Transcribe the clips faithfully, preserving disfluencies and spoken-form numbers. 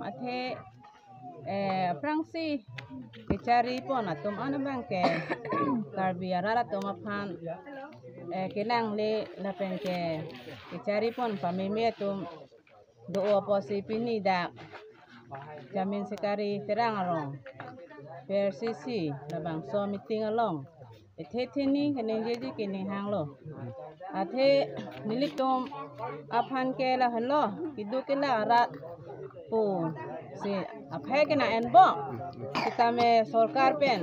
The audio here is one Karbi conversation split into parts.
Athe, eh, aphrangsi kechari pon atum an abang ke Karbi arat atum aphan, eh, kelang le lapen ke kechari pon pameme atum do-o apotsi pini dak Jamin Sikari Terang arong, P R C C labangso meeting along ethe thini keningjeji kening hanglo. Athe nelitum aphan ke lahenlo, keduk kelak arat pusi aphai ke nang-enbom. Sitame sorkar pen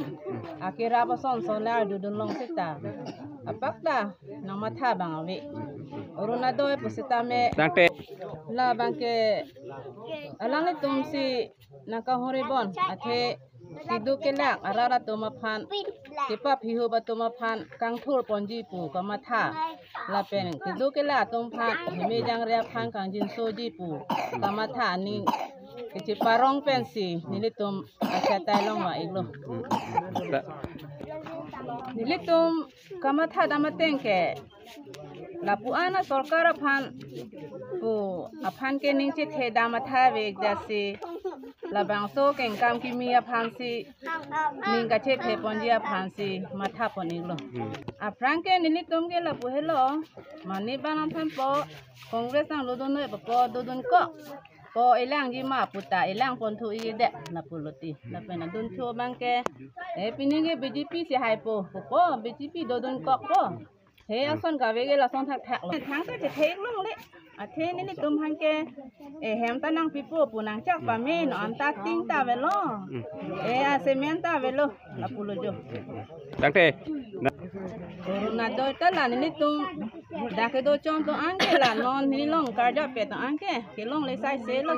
akirap ason son le arjudun long seta apak ta nangmatha abang ave. Orunodoi pusitame Tangte. Labang ke alanglitumsi nangkahoribom, athe keduk kelak arat atum aphan, kepap hihup atum aphan kangthur ponji pu kamatha, lapen keduk kelak atum aphan hemejangre aphan kangjinsoji pu kamatha aning kecheparong pensi nelitum achatai long va-iklo. Ta- Nelitum kamatha dam ateng ke lapu-an asorkar aphan pu aphan ke ning chethe dam atha vek jasi labangso kengkam kimi aphansi ning kachethe ponji aphansi matha pon-iklo. Aphrang ke nelitum ke lapu helo, mane bang aphan po Congress nang dodun noi po dodun kok po elangji ma puta elang pon thu-ikde lapulo ti. Lapen adun thu abang ke, eh, pini ke B J P si hai po, po B J P dodun kok po. He ason kave ke lason thakthak lo. Thangta chethe longle. Athe nelitum aphan ke, eh, hem ta nangpipo pu nangchak pame, no anta ting ta avelo. Eh, a cement ta avelo. Lapulo jo. Tangte. Na- Orunodoi ta la nelitum dak kedo chom to anke la non nelilong karjap pe to anke kelongle sai selo.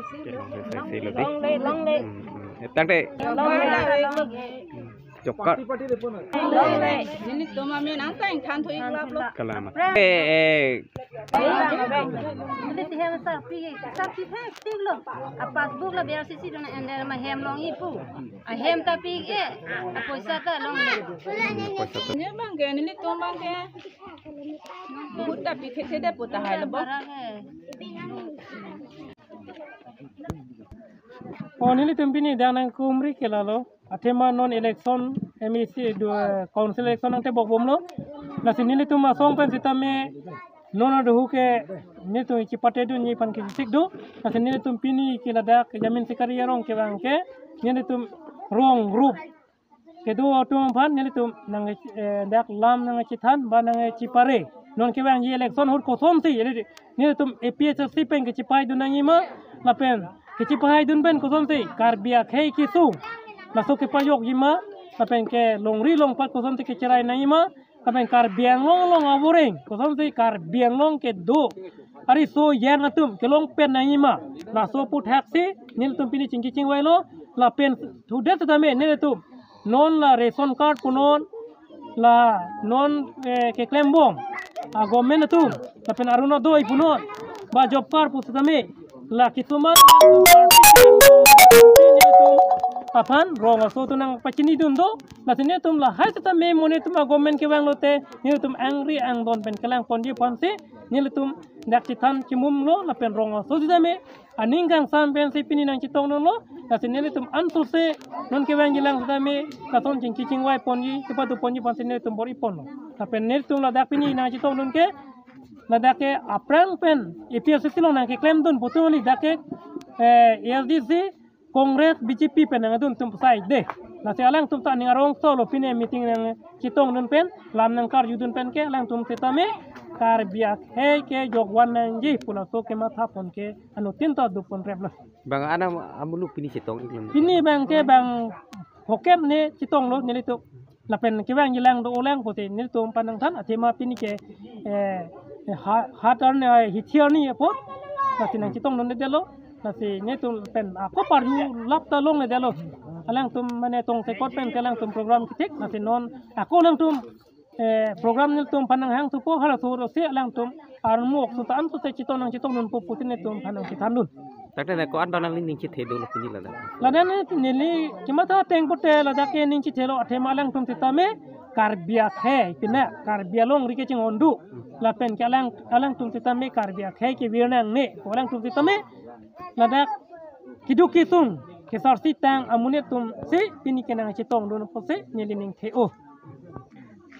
Longle, longle. Hmm, hmm. Tangte. Longle. Job card. Longle. Nelitum amen anta ingthan thu-ik laplo. Kalama. Eh, eh. Neli ti hem sarpi, sarpi thek thek lo. A passbook la B R C C dun ende ma hem long-ik pu. A hem ta pi-ik e. A poisa ta longle. Ne abang ke, nelitum abang ke. Vote ta pi thekthedet pu tahai lo bo. O nelitum pini dak nangkumri ke lalo. Athema non election M A C do, eh, council election nangtebok bomlo. Lasi nelitum asong pen sitame non aduhu ke nelitum chipate dunji aphan kechesik do. Lasi nelitum pini ke ladak Jamin Sikari arong kevang ke nelitum rong group kedo atum aphan nelitum nang, eh, dak lam nangchethan ba nangchipare. Non kevangji election ahut kosonsi, nelitum A P H L C pen kechipahai dun nangji ma, lapen kechipahai dun pen kosonsi Karbi akhei keso laso kepajokji ma, lapen ke longri longpat kosonsi kecherai nangji ma, lapen Karbi Anglong along avoreng kosonsi Karbi Anglong kedo ariso yen atum kelong pen nangji ma, laso aputhaksi nelitum pini chingki chingvailo. Lapen thudet tame nelitum non la ration card punon, la non, eh, keklembom a government atum, lapen Orunodoi punon ba job card pu sitame, la kisuma aphan rong aso atum nangpachini dun do. Lasi nelitum lahai sitame mo nelitum a government kevang lote nelitum angri angdon pen kelang ponji aphansi nelitum dak chethan chimumlo, lapen rong aso sitame aning kangsam pensi pini nangchetong dunlo. Lasi nelitum ansose non kevangji lang sitame lason chingki chingvai ponji, kepado ponji aphansi nelitum bor-i ponlo. Lapen nelitum ladak pini nangchetong dun ke, ladak ke aphrang pen A P H L C along nangkeklem dun putu kali, dak ke, eh, A S D C, Congress, B J P pen nangdun atum sai de. Lasi alangtum ta aning arongso lo pini meeting nangchetong dun pen, lam nangkarju dun pen ke alangtum sitame Karbi akhei kejokvan nangji pu laso kematha pon ke anuttin ta do pon rep lo. Bang ana amuluk pini chetong-ik lo. Pini abang ke bang hokem ne chetonglo nelitum. Lapen kevangji lang do-o lang pusi nelitum aphan nangthan, athema pini ke, eh, ha-, hat arni, eh, hithi arni apot. Lasi nangchetong dundedetlo. Lasi nelitum pen ako parju lap ta longledetlo. Alangtum mane tongsekot pen ke alangtum program kethik. Lasi non ako alangtum, eh, program nelitum aphan nanghang thupo, halaso si alangtum armuk suta ansose chetong nangchetong dunpo pusi nelitum aphan nangchethan dun. Tangte ne ko-an bang nangli ning chethe dolo pini ladak? Ladak ne neli kematha ateng pote ladak ke ning chethelo, athema alangtum sitame Karbi akhei pine Karbi alongri kechinghon do. Lapen ke alang, alangtum sitame Karbi akhei kevir nangne. Ko alangtum sitame ladak keduk kesung kesarsi tang amonit atum si pini ke nangchetongdun pusi neli ning the-o.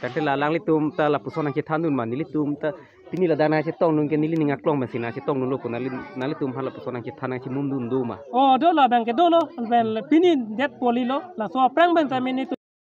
Tangte la alanglitum ta lapuson nangchethandun ma, nelitum ta pini ladak nangchetongdun ke neli ning aklong pensi nangchetongdunlo pu, nangli, nanglitum aphan lapuson nangchethan nangchemumdun do ma? O, dolo, abang ke dolo, abang pini det polilo, laso aphrang pen tame nelitum